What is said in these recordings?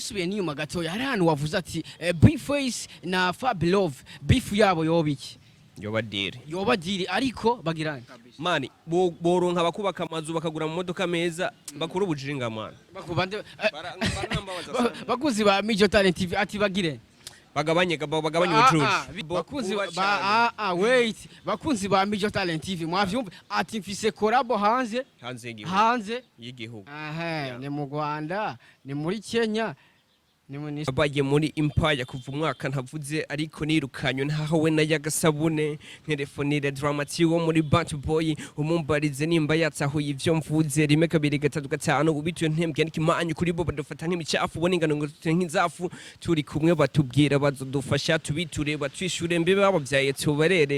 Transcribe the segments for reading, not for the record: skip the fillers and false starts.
Dusubiye n'inyuma gatoya, hari ahantu wavuze ati B-Face na Fabilove beef yabo yoba iki? Yoba deal. Yoba deal, ariko bagirane. Mani, boronka bakubaka amazu, bakagura mu modoka meza, bakura ubujinga, man. Bakubande Barambabaza sana. Bakunzi ba Mijo Talent TV, ati bagire Bagabanye Ah, ubucuruzi. ah, bakunzi Buba ba cane. ah, ah, wait, bakunzi ba Mijo Talent TV, mwavyumva ati mfise collabo hanze. Hanze y'igihugu. Hanze Y'igihugu. Aha, ni mu Rwanda, ni muri Kenya, ni mu ni Bagiye muri Empire kuva umwaka ntavuze, ariko nirukanywe ntahawe na yagasabune. Ntelefonire Dramati wo muri Bantu Boy, umumbarize nimba yatsahuye ivyo mvuze. Rimwe, kabiri, gatatu, gatanu, ubituye ntembwe n'ikimanyu kuri bo badufata nk'imicafu, bo n'ingano ngo tute nk'inzafu. Turi kumwe batubwira bazodufasha, tubiture batwishure, mbe babavyaye tubarere.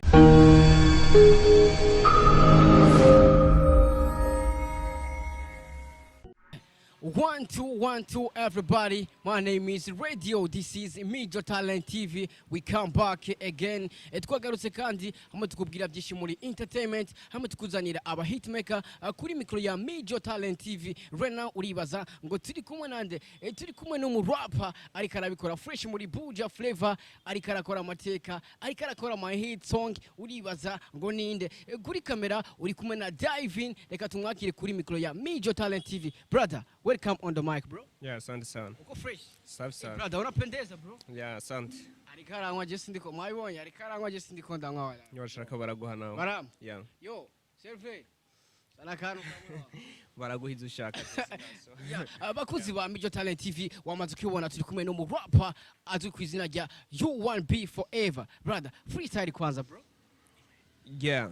One, two, one, two, everybody. My name is Radio. This is Mijo Talent TV. We come back again. Twagarutse kandi hamwe tukubwira byinshi muri entertainment, hamwe tukuzanira aba hitmaker kuri mikro ya Mijo Talent TV. Right now uribaza ngo turi kumwe nande? Turi kumwe n'umu rapper ariko arabikora fresh muri Buja Flavor, ariko arakora amateka, ariko arakora ama hit song. Uribaza ngo ninde? Kuri kamera uri kumwe na Divin. Reka tumwakire kuri mikro ya Mijo Talent TV. Brother, welcome on the mic, bro. Yeah, asante sana. Uko fresh? Safi sana. Brother, unapendeza, bro. Yeah, asante. Ariko aranywa, je sindiko mwabibonye, ariko aranywa, je sindiko ndanywa wala. Bashaka baraguha nawe. Baram. Yeah. Yo, serve. Sana kantu kamwe. Baraguha izo ushaka. Yeah, abakunzi ba Mijo Talent TV, wamaze ukibona turi kumwe n'umu rapper azwi ku izina rya U1B Forever. Brother, freestyle kwanza, bro. Yeah.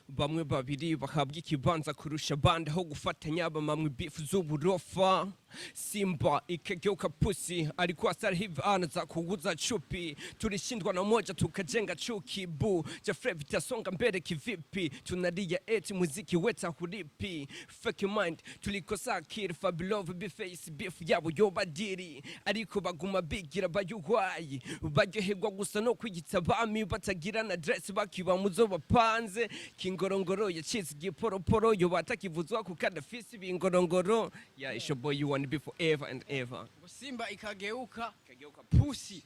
Bamwe babiri bahabwa ikibanza kurusha abandi, aho gufatanya bamamwe beef z'uburofa. Simba ikageuka pusi, alikuwa sasa hivi anaza kuuza chupi. Tulishindwa na moja tukajenga chuki, Buja Flava itasonga mbele kivipi? Tunalia eti muziki wetu hulipi. Fake mind, tulikosa akili. Fabilove, B-Face, beef yabo yoba deal, ariko baguma bigira bayugwayi, baryoherwa gusa no kwiyita abami, batagira na dress, bakiba muzo bapanze. Kingorongoro yacitse igiporoporo, yo batakivuzwa ku kadafisi ibingorongoro. Yeah, it's your boy, you wanna be forever and ever. Ngo Simba ikageuka pusi.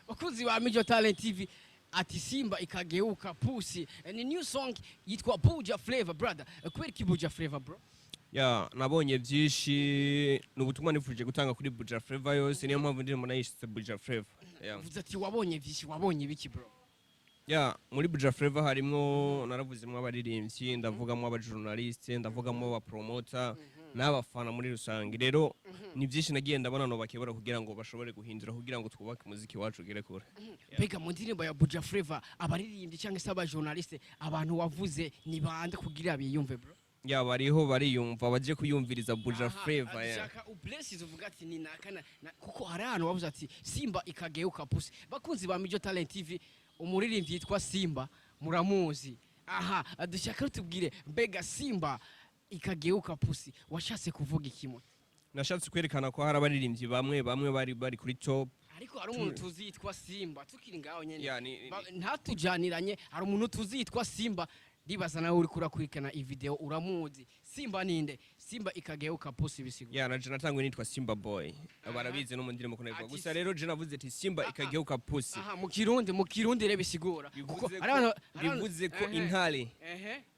Bakunzi ba Mijo Talent TV, ati Simba ikageuka pusi. Ni new song yitwa Buja Flavor, brother. Kubera iki Buja Flavor, bro? Ya, nabonye byinshi, ni ubutumwa nifuje gutanga kuri Buja Flavor yose, niyo mpamvu ndimo nayishyize Buja Flavor. Yeah. Uvuze ati wabonye byinshi, wabonye biki, bro? Ya, muri Buja Flavor harimwo, naravuzemo abaririmbyi, ndavugamo abajournaliste, ndavugamo abapromoter n'abafana muri rusange. Rero ni byinshi nagiye ndabona no bakebura kugira ngo bashobore guhindura, kugira ngo twubake umuziki wacu ugere kure. Mbega mu ndirimbo ya Buja Flavor, abaririmbyi cyangwa se abajournaliste, abantu wavuze ni bande kugira biyumve, bro? Ya, bariho bariyumva, baje kuyumviriza Buja Aha, Flavor, yeah. Dushaka ublesses uvuga ati ni naka kuko hari ahantu wavuze ati Simba ikageuka pusi. Bakunzi ba Mijo Talent TV, umuririmbyi yitwa Simba muramuzi. Aha dushaka tubwire, mbega Simba ikageuka pusi washatse kuvuga ikimwe? Nashatse kwerekana ko hari abaririmbyi bamwe bamwe bari kuri top. Ariko hari umuntu tuzi yitwa Simba, tukiri ngaho nyene. Ya, Ntatujaniranye, hari umuntu tuzi yitwa Simba. Ndibaza nawe uriko urakurikirana iyi video uramuzi. Simba ninde? Simba ikageuka pusi bisigo. Ya, na je natangwe nitwa Simba Boy, barabizi no mu ndirimbo ko nabivuga. Ati Gusa rero je navuze ati Simba ikageuka pusi. Aha, mu Kirundi rero bisigura kuko Bivuze hari ko, abantu bivuze ko intare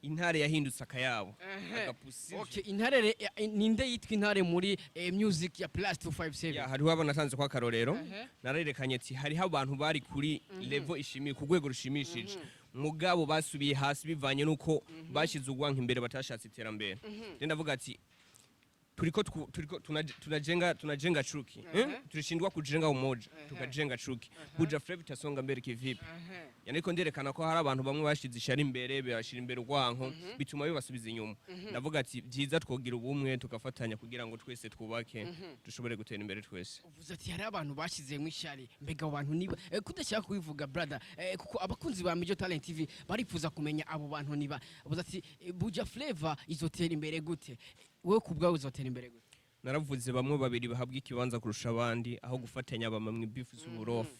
intare yahindutse akayabo, agapusi. Okay, intare ninde yitwa intare muri music ya Plus 257? Ya, hariho abo natanze kwa akarorero. Narerekanye ati hariho abantu bari kuri level ishimiye, ku rwego rushimishije, mugabo basubiye hasi bivanye nuko bashize urwanka imbere, batashatse iterambere. Rero ndavuga ati turiko tunajenga chuki, eh? Tulishindwa kujenga umoja, tukajenga chuki. Buja Flava itasonga mbere kivipi? Yaniko nderekana ko hari abantu bamwe bashize ishari imbere, bashira imbere urwanko, bituma bibasubiza inyuma. Ndavuga ati byiza twogira ubumwe, tugafatanya kugira ngo twese twubake, dushobore gutera imbere twese. Uvuze ati hari abantu bashyizemo ishyari. Mbega abo bantu niba kudashaka kubivuga, brother, kuko abakunzi ba Mijo Talent TV barifuza kumenya abo bantu niba. Uvuze ati Buja Flavor izotera imbere gute? Wowe ku bwawe uzotera imbere gute? Naravuze bamwe babiri bahabwa ikibanza kurusha abandi, aho gufatanya bamwe beef z'uburofu.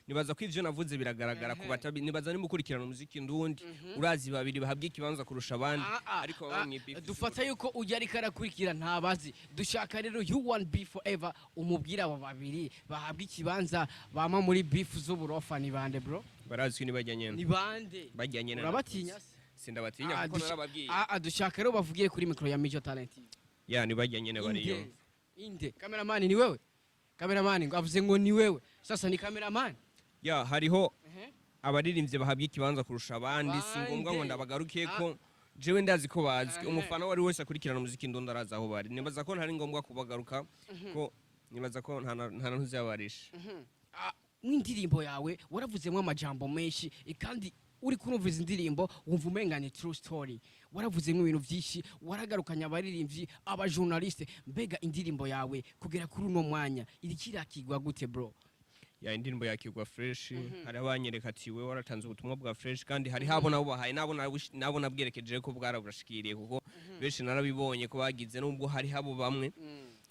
Nibaza ko ivyo navuze biragaragara ku batabi. Nibaza nimba ukurikirana umuziki ndundi, urazi babiri bahabwa ikibanza kurusha abandi, ariko bamwe beef. Dufata yuko ujya ariko arakurikira ntabazi. Dushaka rero U1B Forever umubwira abo babiri bahabwa ikibanza bama muri beef z'uburofa ni bande, bro? Barazwi, ni bajya nyene. Ni bande? Bajya nyene. Urabatinya se? Sindabatinya, kuko narababwiye. Dushaka rero bavugire kuri micro ya Mijo Talent TV. Ya, ni bajya nyene bariyo. Inde, inde? Cameraman, ni wewe? Cameraman ngo avuze ngo ni wewe. Sasa ni cameraman. Ya, hariho abaririmbyi bahabwa ikibanza kurusha abandi. Si ngombwa ngo Bande? ndabagaruke ko jewe ndazi ko bazwi. Umufana wari wese akurikirana umuziki ndundi arazi aho bari. Nibaza ko ntari ngombwa kubagaruka ko nibaza ko nta na ntuziyabarisha. N'indirimbo yawe waravuzemo amajambo menshi, kandi uri kurumva izi ndirimbo wumva umenga ni true story. Waravuzemo ibintu byinshi, waragarukanye abaririmbyi, abajournaliste. Mbega indirimbo yawe kugera kuri uno mwanya iriko irakigwa gute, bro? Ya, indirimbo yakigwa fresh. Hari abanyereka ati we waratanze ubutumwa bwa fresh, kandi hari habo nabo bahaye nabo nabwerekeje ko bwaraburashikiriye, kuko benshi narabibonye ko bagize, nubwo hari habo bamwe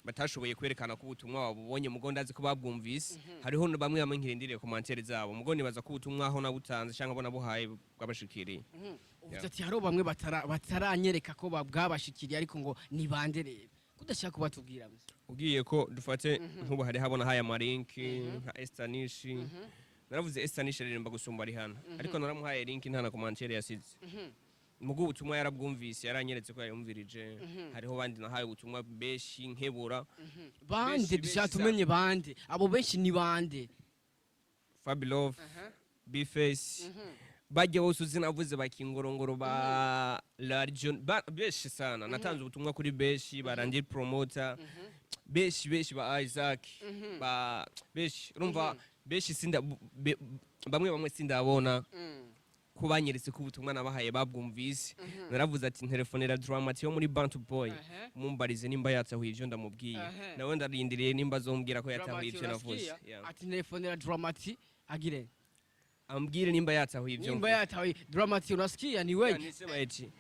batashoboye kwerekana ko ubutumwa babubonye, mugo ndazi ko babwumvise. Hariho bamwe bamwe nkirindiriye commentaires zabo, mugo nibaza ko ubutumwa aho nabutanze cyangwa abo nabuhaye bwabashikiriye. Uvuze ati hariho bamwe bataranyereka ko bwabashikiriye, ariko ngo ni bande rero kudashaka kubatubwira mse? Ugiye ko dufate nk'ubu hari habona haya malinki nka Estanishi. Naravuze Estanishi aririmba gusumba Rihanna, ariko naramuhaye link, nta na commentaire yasize. Mugo ubutumwa yarabwumvise, yaranyeretse ko yayumvirije. Hariho bandi nahaye ubutumwa benshi nkebura. Bande? Benshi, Dushaka benshi. tumenye bande abo benshi ni bande. Fabilove, Bface, bajya bose uzi navuze, bakingorongoro, ba Larjon, benshi sana. Natanze ubutumwa kuri benshi, barangira promoter, benshi benshi, ba Isaac, ba benshi. Urumva benshi sinda bamwe bamwe sindabona ko banyeretse ko ubutumwa nabahaye babwumvise. Naravuze ati ntelefonera Dramati yo muri Bantu Boy, mumbarize nimba yatahuye ivyo ndamubwiye. Nawe ndarindiriye nimba azombwira ko yatahuye Dramati, ivyo navuze. urasikia? Yeah. Ati telefonera Dramati agire Ambwire nimba yatahuye ivyo nimba mvuze. yatahuye. Dramati, unasikia? Ni wewe. Nisema eti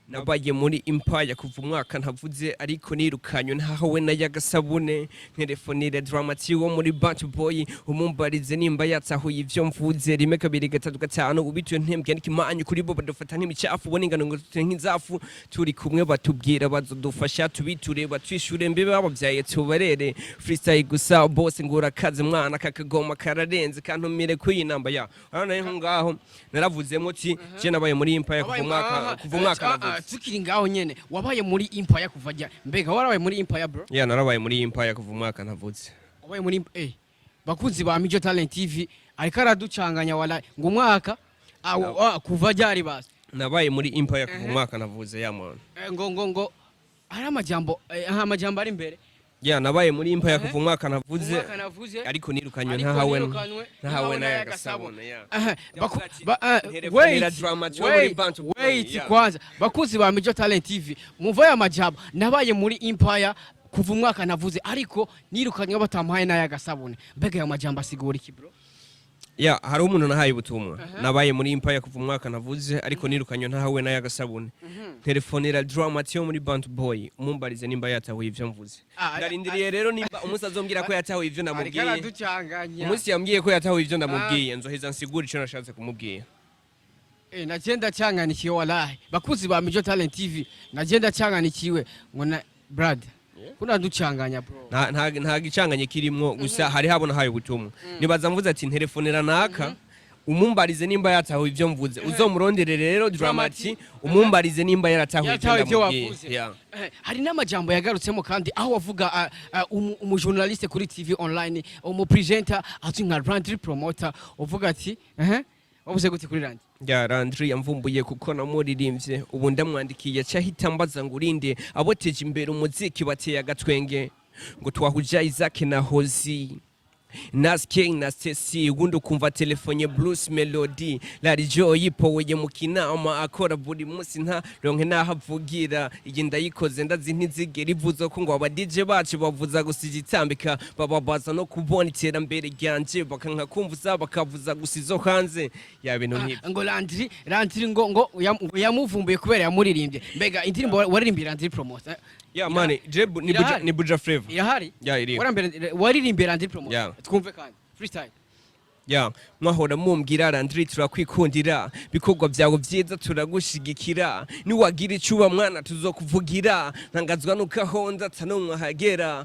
nabaye muri Empire kuva umwaka ntavuze, ariko nirukanywe ntaho n'ayagasabune. Ntelefonere Dramati wo muri Bantu Boy, umumbarize nimba yatahuye ivyo mvuze. Rimwe, kabiri, gatatu, gatanu, ubituye ntembwe n'ikimanyu kuri bo badufata nk'imicafu, bo n'ingano ngo tute nk'izafu. Turi kumwe batubwira bazodufasha, tubiture batwishure, mbe babavyaye tubarere. Freestyle gusa bose ngo urakaze mwana, kakagoma kararenze, kantumire kuyinamba ya urabona nko ngaho naravuzemo ati je nabaye muri Empire kuva umwaka, kuva umwaka navuze. Tukiri ngaho nyene, wabaye muri Empire kuva jya? Mbega warabaye muri Empire, bro? Ya, narabaye muri Empire kuva umwaka ntavutse. Wabaye muri bakunzi ba Mijo Talent TV, ariko araducanganya wala ngo umwaka kuva ryari basi? Nabaye muri Empire kuva umwaka navuze, ya man. Ngo hari amajambo, amajambo ari imbere. Ya, nabaye muri Empire kuva umwaka navuze, Umwaka navuze, ariko nirukanywe ariko ntahawe nirukanywe, ntahawe ntahawe n'ayagasabune, ya. Wait, Nterefonera Drama T wo muri wait, Bantu Boy, wait. yeah. Kwanza bakunzi ba Mijo Talent TV, muva aya majambo: nabaye muri Empire kuva umwaka navuze, ariko nirukanywe batamuhaye n'ayagasabune. Mbega ayo majambo asigura iki, bro? Ya, hari umuntu nahaye ubutumwa. Nabaye muri Empire kuva umwaka navuze, ariko nirukanywe ntahawe n'ayagasabune. Telefonera Drama T yo muri Bantu Boy, umumbarize nimba yatahuye ivyo mvuze. Ndarindiriye rero nimba umunsi azombwira ko yatahuye ivyo Ariko ndamubwiye. araducanganya. Umunsi yambwiye ko yatahuye ivyo ndamubwiye, nzoheza nsigura ico nashatse kumubwira. Naje ndacanganikiwe wallahi. Bakunzi ba Mijo Talent TV, naje ndacanganikiwe ngo na brad kuna ducanganya, bro. Nta gicanganye kirimwo, gusa hari habo nahaye ubutumwa. Nibaza mvuze ati ntelefonera naka umumbarize nimba yatahuye ivyo mvuze. Uzomurondere rero Dramati, umumbarize nimba yaratahuye ivyo Yaratahuye ivyo ndamubwiye. wavuze. Yeah. Hari n'amajambo yagarutsemo kandi aho wavuga umujournaliste kuri TV online, umupresenter azwi nka Landry Promoter, uvuga ati wavuze gute kuri Landry? Ya, Landry yamvumbuye kuko namuririmbye. Ubu ndamwandikiye aca ahita ambaza ngo urinde aboteje imbere umuziki bateye agatwenge, ngo twahuje Isaac na Hozi Naske na Stacy. Ubundi ukumva telefonye Bruce Melody, Larry yipoweye mu kinama, akora buri munsi nta ronke naho avugira. Iyi ndayikoze ndazi ntizigera ivuze ko ngo aba DJ bacu bavuza gusa igitambika, bababaza no kubona iterambere ryanje, bakanka kumvuza bakavuza gusa izo hanze ya bintu nk'ibyo. Ngo Landry ngo yamuvumbuye kubera yamuririmbye. Mbega indirimbo waririmbiye Landry Promoter? Ya man, Jebu ni Buja, Irahari? ni Buja Flavor. Irahari? Ya, iriho. Waririmbiye Landry Promoter? Yeah. Twumve kandi freestyle. Ya, mwahora mumbwira: "Landry, turakwikundira, bikorwa byawe byiza turagushigikira, niwagira icuba mwana tuzokuvugira." Ntangazwa nuko aho nza atanumwe ahagera.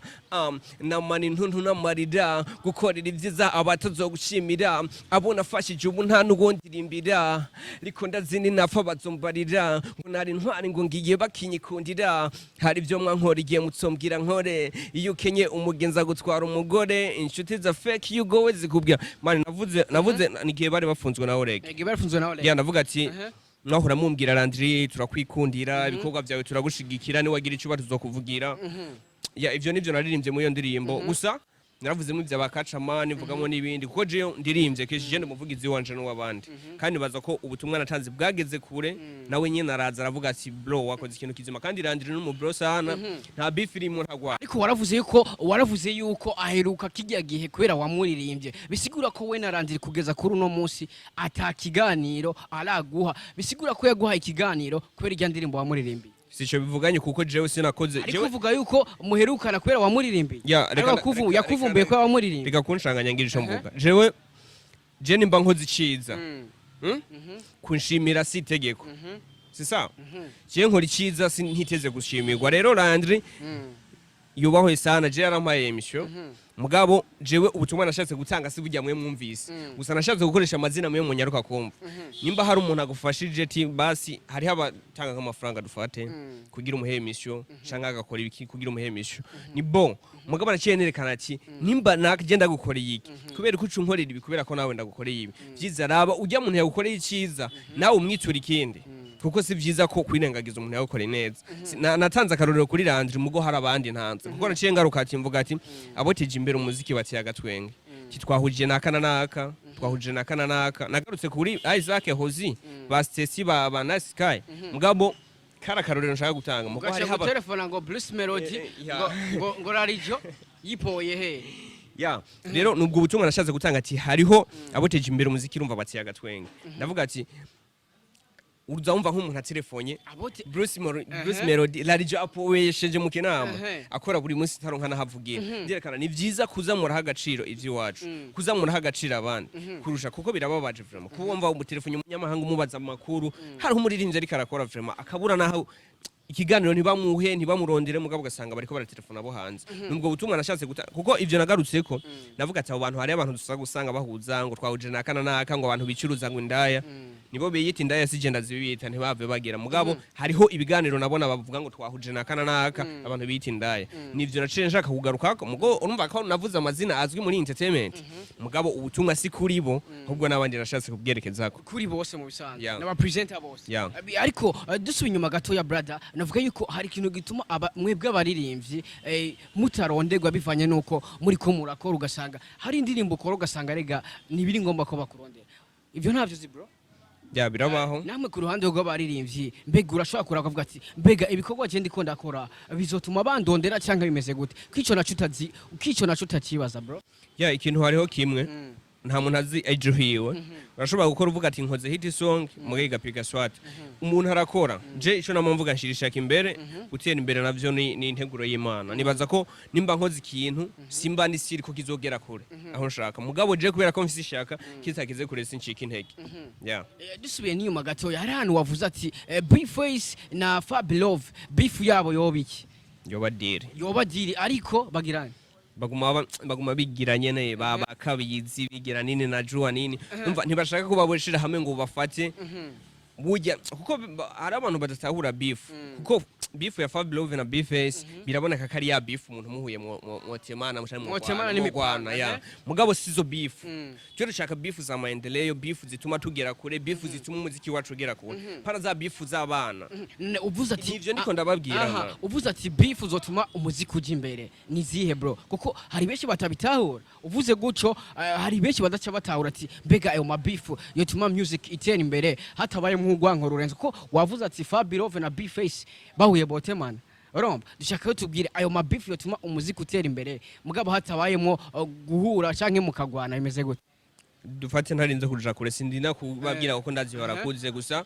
Namana intuntu n'amarira gukorera ibyiza abatazogushimira. Abo nafashije ubu nta n'uwondirimbira, riko ndazini napfa bazombarira ngo nari ntwari, ngo ngiye bakinyikundira. Hari ibyo mwankora igihe mutsombwira nkore. Iyo ukenye umugenzi agutwara umugore, inshuti za fake iyo ugowe zikubwira. Mani, navuze nigihe bari bafunzwe na Oreg. Ege, barafunzwe nawe. Ya, ndavuga ati: "Mwahora mumbwira: 'Landry, turakwikundira, ibikorwa byawe turagushigikira, niwagira icyo tuzokuvugira.'" Ya, ivyo nivyo naririmbye muri iyo ndirimbo. Gusa naravuzemo ibya bakacamani, mvugamo n'ibindi, kuko jewe ndirimbye kenshi je ndi umuvugizi wanje n'uw'abandi, kandi baza ko ubutumwa natanze bwageze kure. Nawe nyene araza aravuga ati: "Bro, wakoze ikintu kizima." Kandi Landry n'umu bro sana, nta beef irimo, ntagwa. Ariko waravuze yuko aheruka kijya gihe kubera wamuririmbye, bisigura ko we na Landry kugeza kuri uno munsi ata kiganiro araguha, bisigura ko yaguhaye ikiganiro kubera irya ndirimbo wamuririmbiye. Sico bivuganye, kuko jewe sinakoze. Ariko Jewe uvuga yuko muherukana kubera wamuririmbiye. Ya, Ariko yakuvumbuye kubera wamuririmbiye. Reka kunshanganya, ngira ico mvuga. Jewe je nimba nkoze iciza, Kunshimira si itegeko, si sawa? Je nkora iciza ntiteze gushimirwa. Rero Landry yubahwe sana, je yarampaye émission. Mugabo jewe ubutumwa nashatse gutanga si burya mwe mwumvise gusa, nashatse gukoresha amazina mwe munyaruka kumva. Nimba hari umuntu agufashije, ti basi hariho abatanga nk'amafaranga dufate kugira umuhe émission, canke agakora ibiki kugira umuhe émission, ni bon. Mugabo naciye nerekana ati: "Nimba nakje ndagukoreye iki, kubera ko uca unkorera ibi, kubera ko nawe ndagukoreye ibi vyiza, raba ujya muntu yagukoreye iciza nawe umwitura ikindi, kuko si vyiza ko kwirengagiza umuntu yagukoreye neza." Natanze akarorero kuri Landry, mugo hari abandi ntanze, kuko naciye ngaruka ati mvuga ati aboteje imbere umuziki bateye agatwenge, ati twahuje naka na naka, twahuje naka na naka. Nagarutse kuri Isaac Hozi, ba Stacy, ba Nice Sky, mugabo kari akarorero nshaka gutanga, mugo Ugaca hariho gutelefona ngo Bruce Melody Ya. ngo Rarijo yipoye he? Ya, rero nubwo ubutumwa nashatse gutanga, ati hariho aboteje imbere umuziki, urumva bateye agatwenge. Ndavuga ati uza wumva nk'umuntu atelefonye Abote Bruce Melody, Larija apowesheje mu kinama, akora buri munsi taronka nahavugira. Ndyerekana ni vyiza kuzamuraho agaciro ivy'iwacu, kuzamuraho agaciro abandi kurusha, kuko birababaje vraiment kuba wumva umutelefone umunyamahanga umubaza amakuru, hariho umuririmbyi ariko arakora vraiment akabura naho ikiganiro, ntibamuhe, ntibamurondere, mugabo ugasanga bariko baratelefona abo hanze. Nubwo butumwa nashatse guta, kuko ivyo nagarutseko navuga ati abo bantu, hariyo abantu dusa gusanga bahuza ngo twahuje naka na naka, ngo abantu bicuruza, ngo indaya, nibo biyita indaya, si je ndazibita, ntibave bagira. Mugabo hariho ibiganiro nabona bavuga ngo twahuje naka na naka, abantu biyita indaya. Nivyo naciye nshaka kugarukako. Mugo urumva ko navuze amazina azwi muri entertainment, mugabo ubutumwa si kuri bo, ahubwo n'abandi nashatse kubwerekezako. Kuri bose mu bisanzwe, n'aba presenter bose. Ariko dusubiye inyuma gatoya, brother, navuga yuko hari ikintu gituma mwebwe abaririmbyi mutarondegwa, bivanye nuko muri ko murakora, ugasanga hari indirimbo ukora ugasanga rega ntibiri ngombwa ko bakurondera. Ivyo ntavyo uzi, bro? Ya, birabaho. Namwe ku ruhande rw'abaririmbyi, mbega urashobora kuraba ukavuga ati: "Mbega ibikorwa je ndiko ndakora bizotuma bandondera cyangwa bimeze gute?" Kico naco utazi, kico naco utakibaza, bro? Ya, ikintu hariho kimwe, nta muntu azi ejo hiwe. Urashobora gukora uvuga ati nkoze hit song, muga igapiga swat. Umuntu arakora, je ico namwe mvuga, nshira ishaka imbere. Gutera imbere navyo ni integuro y'Imana. Nibaza ko nimba nkoze ikintu, simba ndi siri ko kizogera kure aho nshaka, mugabo je kubera ko mfise ishaka, kitakize kure sincika intege, yeah. Dusubiye n'inyuma gatoya, hari ahantu wavuze ati B-Face na Fab Love beef yabo yoba iki? Yoba deal. Yoba deal, ariko bagirane? Baguma bigira nyene baba kabizi, bigira nini na jua nini. Umva, ntibashaka ko baboshira hamwe ngo bafate burya, kuko hari abantu badatahura beef, kuko beef ya Fab Love na B-Face biraboneka ko ari ya beef umuntu muhuye mwotemana mushaka Mwotemana n'imipanga, mugwana ya. Mugabo sizo beef twe dushaka, beef za maendeleo, beef zituma tugera kure, beef zituma umuziki wacu ugera kure, pana za beef z'abana. Uvuze ati Nivyo ndiko ndababwira, man. Uvuze ati beef uzotuma umuziki uja imbere ni zihe, bro? Kuko hari benshi batabitahura uvuze gutyo, hari benshi badaca batahura ati mbega ayo mabeef yotuma music itera imbere hatabaye nk'urwanko rurenze? Kuko wavuze ati Fabi Love na B-Face bahuye botemana. Urumva dushaka ko tubwire ayo mabeef yotuma umuziki utera imbere, mugabo hatabayemo guhura canke mukagwana, bimeze gute? Dufate ntarinze kuja kure, sindina kubabwira kuko ndazi barakuze. Gusa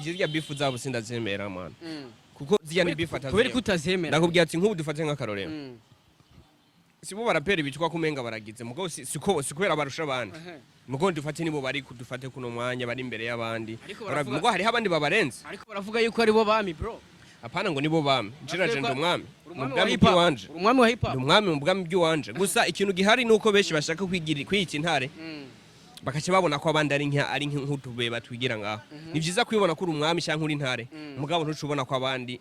zirya beef zabo sindazemera, man, kuko zirya ni beef Kubera atazemera. ko utazemera? Ndakubwira ati nk'ubu dufate nk'akarorero. Sibo barapera bitwa kumenga baragize, mugabo siko si kubera barusha abandi. Mugabo dufate nibo bari kudufate kuno mwanya bari imbere y'abandi. Ariko baravuga- Mugabo hariho abandi babarenze. Ariko baravuga yuko aribo bami, bro. Apana ngo nibo bami, je naje ndi umwami Uri mu umwami wa bwami hip hop. bw'iwanje. Uri umwami wa hip hop. Ndi umwami mu bwami bw'iwanje, gusa ikintu gihari nuko benshi bashaka kwigira kwiyita intare, bakaca babona ko abandi ari nka ari nk'utubeba twigira ngaho. Ni vyiza kwibona ko uri umwami cyangwa uri intare, mugabo ntuca ubona ko abandi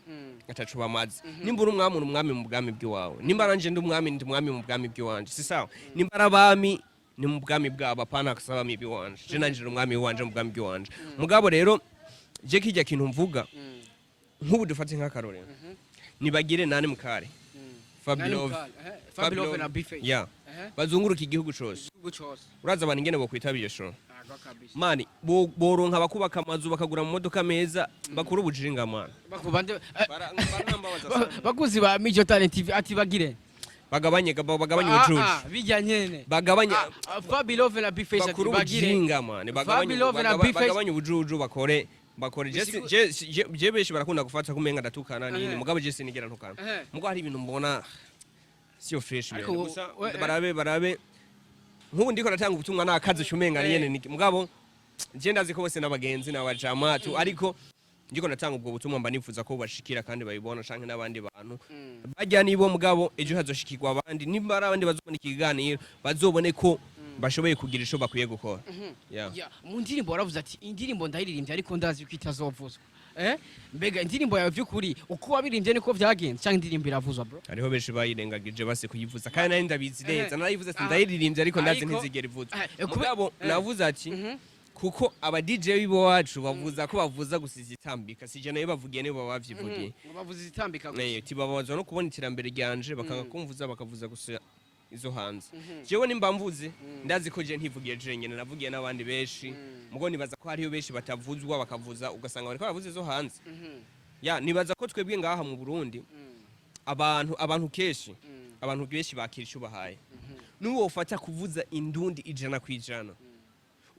ataco bamaze. Nimba uri umwami, uri umwami mu bwami bw'iwawe. Nimba nanje ndi umwami, ndi umwami mu bwami bw'iwanje, si sawa? Nimba ari abami, ni mu bwami bwabo, apana kusaba abami b'iwanje. Je nanje ndi umwami w'iwanje mu bwami bw'iwanje. Mugabo rero je kirya kintu mvuga, nk'ubu dufate nk'akarorero, nibagire nani mukare Fabilove. Fabilove na B-Face. Yeah. Bazunguruka igihugu cose. Igihugu cose. Uraza abantu ingene bokwitaba iyo show? Ntago kabisa. Mani boronka abakubaka amazu, bakagura mu modoka meza, bakura ubujinga, mani. Bakubande Barambabaza sana. Bakuzi ba Mijo Talent TV ati bagire Bagabanye Ah, ubucucu. ah, bijya nyene. Bagabanye. Ah, ah, Fabilove na B-Face ati Bakura bagire ubujinga, mani, bagabanye. Fabilove na B-Face. Bagabanye ubujuju, bakore. Je benshi barakunda gufata kumenga ndatukana nini, mugabo je sinigera ntukana. Mugabo hari ibintu mbona sio fresh, Ariko man. Gusa barabe nk'ubu ndiko natanga ubutumwa nakaze shumenga nyene mugabo je ndazi ko bose n'abagenzi n'abajama tu, ariko ndiko natanga ubwo butumwa mba nifuza ko bashikira kandi babibona, canke n'abandi bantu bajya nibo. Mugabo ejo hazoshikirwa abandi, nimba ari abandi bazobona ikiganiro bazobone ko bashoboye kugira ico bakwiye gukora. Yeah. Ya, mu ndirimbo waravuze ati indirimbo ndayiririmbye ariko ndazi ko itazovuzwa. Mbega indirimbo yawe by'ukuri uko wabirimbye niko vyagenze, cyangwa indirimbo iravuzwa, bro? Hariho benshi bayirengagije base kuyivuza, kandi nari ndabizi neza. Narayivuze ati ndayiririmbye ariko ndazi ntizigera ivuzwa. Mugabo navuze ati kuko aba DJ b'iwacu bavuza ko bavuza gusa izitambika, sije nayo bavugiye, nibo baba bavyivugiye. Ngo bavuze izitambika gusa. Tibabazwa no kubona iterambere ryanje, bakanga kumvuza, bakavuza gusa izo hanze. Jewe nimba mvuze, ndazi ko je ntivugiye jenyene, navugiye n'abandi benshi. Mugo nibaza ko hariyo benshi batavuzwa, bakavuza ugasanga bariko baravuza izo hanze. Ya, nibaza ko twebwe ngaha mu Burundi abantu kenshi, abantu benshi bakira icyo bahaye. N'uwo ufata kuvuza indundi 100%,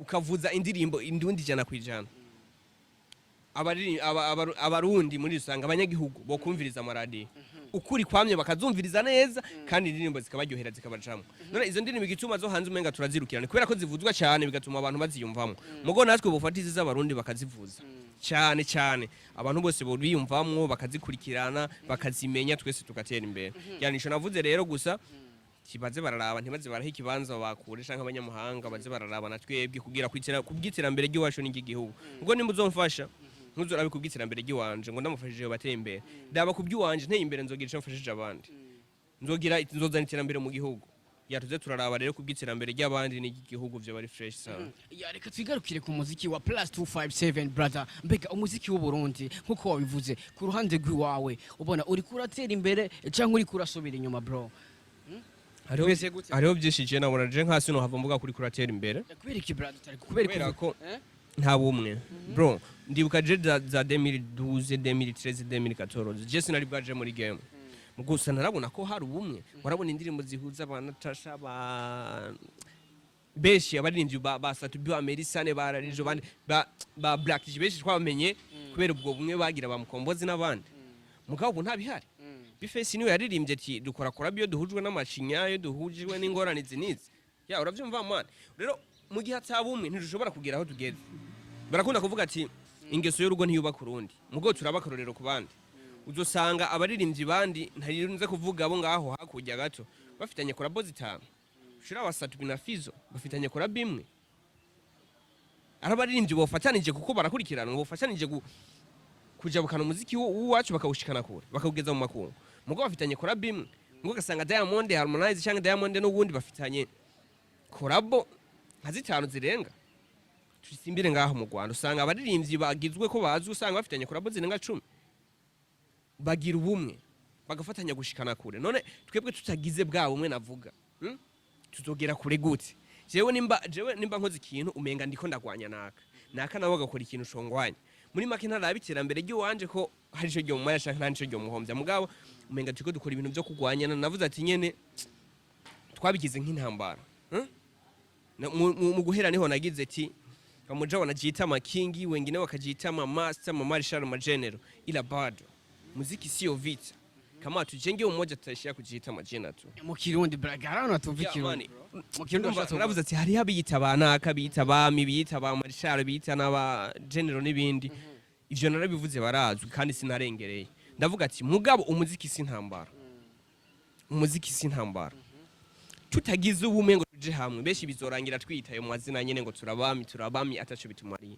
ukavuza indirimbo indundi 100%, abarundi muri rusange, abanyagihugu bokumviriza amaradiyo ukuri kwamye, bakazumviriza neza, kandi indirimbo zikabaryohera, zikabajamwo. None izo ndirimbo igituma zo hanze umenga turazirukirana kubera ko zivuzwa cyane, bigatuma abantu baziyumvamwo. Mugo natwe bufata izi z'abarundi bakazivuza cyane cyane, abantu bose biyumvamwo, bakazikurikirana, bakazimenya, twese tugatera imbere. Yani ico navuze rero gusa, kibaze bararaba, ntibaze baraha ikibanza bakure canke abanyamahanga, baze bararaba na twebwe kugira kwitira kubw'iterambere ry'iwacu n'iry'igihugu. Ubwo nimba uzomfasha, ntuzorabe kubw'iterambere ry'iwanje ngo ndamufashije bateye imbere, daba kuby'iwanje nteye imbere, nzogira ico mfashije abandi, nzogira nzozana iterambere mu gihugu. Yatuze turaraba rero kubw'iterambere ry'abandi n'iry'igihugu, vyo bari fresh sana. Ya, reka twigarukire ku muziki wa plus 257, brother. Mbega umuziki w'u Burundi nkuko wabivuze ku ruhande rw'iwawe, ubona uri kuratera imbere cyangwa uri kurasubira inyuma, bro? Hariho Bimeze gute? Hariho byinshi je nabona, je nkasi no hava mvuga kuri kuratera imbere. Kubera iki, brother? Utari kubera Kubera ko Eh? nta bumwe, bro. Ndibuka je za 2012, 2013, 2014, je sinari bwaje muri game, gusa narabona ko hari ubumwe. Warabona indirimbo zihuza ba Natasha, ba benshi abaririmbyi ba Satubi, ba Merisane, ba Rarijo, bandi ba Black G, benshi twabamenye kubera ubwo bumwe bagira, ba Mukombozi n'abandi. Mugabo ubu ntabihari. B-Face niwe yaririmbye ati dukora kora iyo duhujwe n'amacinya, iyo duhujwe n'ingorane izi n'izi. Ya, uravyumva, man? Rero mu gihe atabumwe ntidushobora kugera aho tugeze. Barakunda kuvuga ati ingeso y'urugo ntiyubaka urundi, mugo turaba akarorero ku bandi. Uzosanga abaririmbyi bandi, ntarinze kuvuga abo ngaho hakurya gato, bafitanye collabo zitanu. Shira wa Satubi na Fizo bafitanye collabo imwe. Ari abaririmbyi bofatanije kuko barakurikirana, bofatanije kujabukana umuziki w'iwacu, bakawushikana kure, bakawugeza mu makungu, mugo bafitanye collabo imwe. Mugo ugasanga Diamond Harmonize cyangwa Diamond n'ubundi bafitanye collabo nka zitanu zirenga. Tusimbire ngaho mu Rwanda, usanga abaririmbyi bagizwe ko bazwi, usanga bafitanye collabo zirenga 10, bagira ubumwe, bagafatanya gushikana kure. None twebwe tutagize bwa bumwe navuga, Tuzogera kure gute? Jewe nimba nkoze ikintu umenga ndiko ndagwanya naka naka, nawe agakora ikintu ushongwanya, muri make ntaraba iterambere ry'iwanje ko hari ico ryo canke nta nico ryo muhombya, mugabo umenga turiko dukora ibintu vyo kugwanyana. Navuze ati nyene twabigize nk'intambara, Mu guhera niho nagize ati wamoja wanajiita makingi, wengine wakajiita ma master, ma marshal, ma general, ila bado muziki sio vita. Kama tujenge umoja, tutaishia kujiita majina tu. Mu Kirundi, brother, hano tumva Yeah, Ikirundi. man. Mu Kirundi Urumva, washatse naravuze ati hariho abiyita ba naka, biyita abami, biyita ba marshal, biyita n'aba general n'ibindi. Ivyo narabivuze, barazwi, kandi sinarengereye. Ndavuga ati mugabo umuziki si intambara, umuziki si intambara. Tutagize ubumwe ngo tuje hamwe, benshi bizorangira twiyitaye mu mazina nyene ngo turabami, turabami, ataco bitumariye.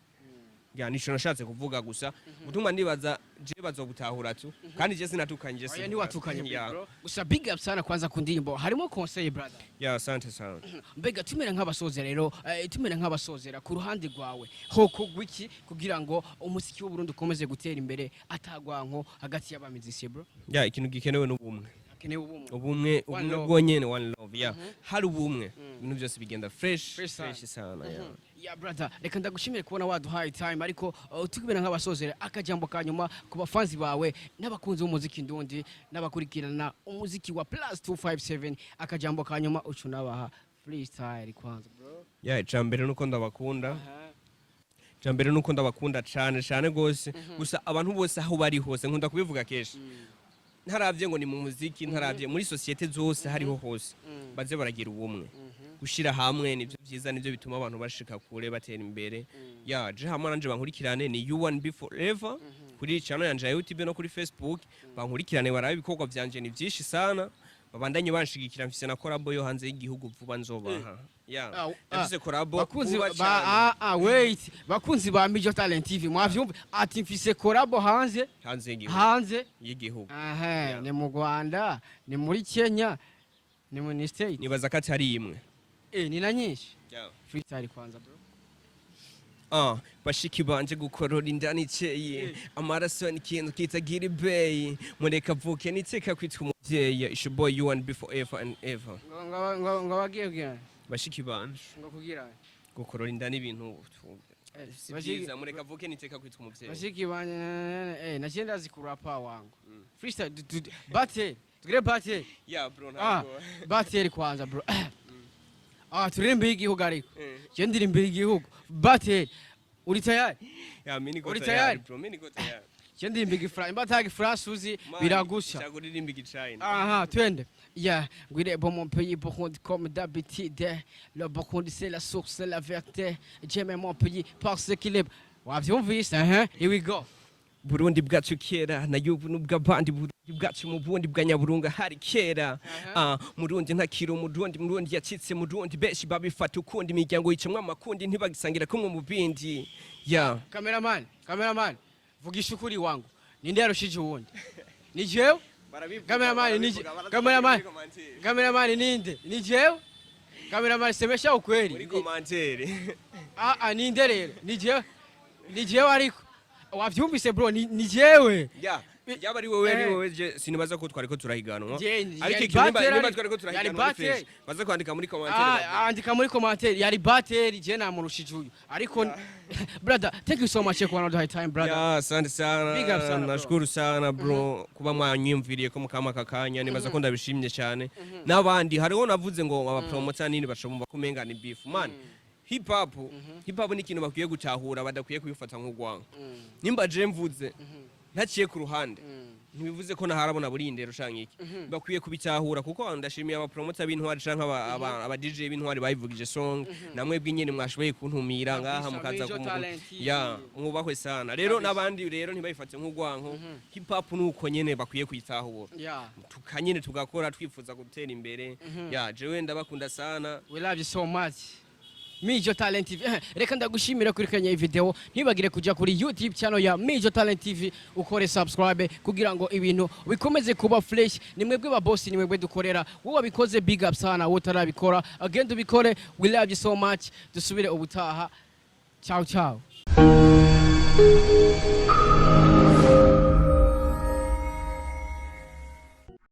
Ya, nico nashatse kuvuga gusa. Gutuma ndibaza je bazobutahura tu, kandi je sinatukanye. Oya, ntiwatukanye, big Ya. bro. Gusa big up sana kwanza ku ndirimbo, harimo conseil, brother. Ya, asante sana. Mbega tumera nk'abasozera rero, tumera nk'abasozera, ku ruhande rwawe hokogwa iki kugira ngo umuziki w'u Burundi ukomeze gutera imbere atagwanko hagati y'abamizisiye, bro? Ya, ikintu gikenewe n'ubumwe. Hakenewe ubumwe. Ubumwe. One Ubumwe love. bwonyene, one love, yeah. Hari ubumwe, ibintu byose bigenda fresh. Fresh sana. Fresh sana, yeah. Ya brother, reka ndagushimire kubona waduhaye time, ariko tukibera nk'abasozera, akajambo ka nyuma ku bafanzi bawe n'abakunzi b'umuziki ndundi n'abakurikirana umuziki wa Plus 257, akajambo ka nyuma ucu nabaha freestyle kwanza, bro. Ya, icambere nuko ndabakunda. Icambere nuko ndabakunda cane cane gose. Gusa abantu bose aho bari hose, nkunda kubivuga kenshi, ntaravye ngo ni mu muziki, ntaravye muri société zose, hariho hose, baze baragira ubumwe. Gushira hamwe nivyo vyiza, nivyo bituma abantu bashika kure, batera imbere. Ya, je hamwe nanje bankurikirane, ni U1B forever kuri channel yanje ya YouTube no kuri Facebook. Bankurikirane, barabe ibikorwa vyanje, ni vyinshi sana. Babandanye banshigikira, mfise na collabo yo hanze y'igihugu vuba nzobaha. Ya, ndafise collabo Bakunzi vuba ba cane. Wait, bakunzi ba Mijo Talent TV, mwavyumva ati mfise collabo hanze. Hanze y'igihugu. Hanze Y'igihugu. Aha. Yeah. Ni mu Rwanda, ni muri Kenya, ni muri State? Nibaza ko atari imwe. Ni na nyinshi. Yeah. Freestyle kwanza, bro. Bashiki banje, gukorora inda nikeye, amaraso ni ikintu kitagira ibeyi, mureka avuke niteka kwitwa umuvyeyi. It's your boy U1B forever and ever. Ngo bagiye kugira Bashiki banje, ngo kugira gukorora inda n'ibintu si byiza, mureka avuke niteka kwitwa umuvyeyi. Bashiki banje, naciye ndazi kurapa wangu. Freestyle battle, tugire battle. Yeah bro, ntabwo Battle kwanza, bro. Turirimbe igihugu, ariko je ndirimbira igihugu. Battle, uri tayari? Ya, mimi niko Uri tayari, tayari? bro, mimi niko tayari. Je ndirimba Igifaransa, imba ata Gifaransa uzi Man, biragusha. nshaka kuririmba Igichina. Aha, twende. Yeah, Guide bon mon pays, Burundi comme d'habitude. Le Burundi, c'est la source, c'est la vérité. J'aime mon pays parce qu'il est. Wavyumvise, hein? Here we go. Burundi bwacu kera nayo ubu n'ubw'abandi, Burundi bwacu mu bundi bwa Nyaburunga hari kera. Murundi ntakiri umurundi, Murundi yacitse murundi, benshi babifata ukundi, imiryango yicamwo amakundi, ntibagisangira kumwe mu bindi, ya. Cameraman, cameraman, vugisha ukuri wangu. Ninde yarushije uwundi? Ni jewe? Cameraman, ni cameraman. Cameraman, ninde? Ni jewe? Cameraman, semesha ukweli. Muri commentaire. Ninde rero? Ni jewe? Ni jewe ariko. Wavyumvise, bro, ni jewe. Ya, yaba ari wowe, ari Eh. wowe, je sinibaza ko twariko turahiganwa. Je Ariko yari ikintu nimba battle nimba twariko yari turahiganwa ni battle. fresh, baze kwandika muri commentaire bavuge. Andika muri commentaire, yari battle, je namurushije uyu. Ariko brother, thank you so much kwa waduhaye time, brother. Ya, asante sana. Big up sana, bro. Nashukuru sana, bro, kuba mwanyumviriye ko mukama aka kanya. Nibaza ko ndabishimye cyane. N'abandi hariho navuze ngo abapromota nini bashobora kumenga ni beef, man. Hip hop, hip hop ni ikintu bakwiye gutahura, badakwiye kubifata nk'urwango. Nimba je mvuze ntaciye ku ruhande, ntibivuze ko naharabona burindero canke iki. Bakwiye kubitahura, kuko ndashimiye abapromota b'intwari canke aba DJ b'intwari bayivugije song, namwe bw'inyene mwashoboye kuntumira ngaha Kabisa, mukaza Major Talent TV. Ya, mwubahwe sana rero. Kabisa. N'abandi rero ntibayifate nk'urwanko. Hip hop nuko nyene bakwiye kuyitahura, tukanyene tugakora twifuza gutera imbere. Ya, jewe ndabakunda sana. We love you so much. Mijo Talent TV. Reka ndagushimira kuri kanya iyi video. Ntibagire kuja kuri YouTube channel ya Mijo Talent TV, ukore subscribe kugira ngo ibintu bikomeze kuba fresh. Ni mwebwe ba boss, ni mwebwe dukorera. Wowe wabikoze, big up sana. Wowe utarabikora, agenda ubikore. We love you so much. Dusubire ubutaha. Ciao ciao.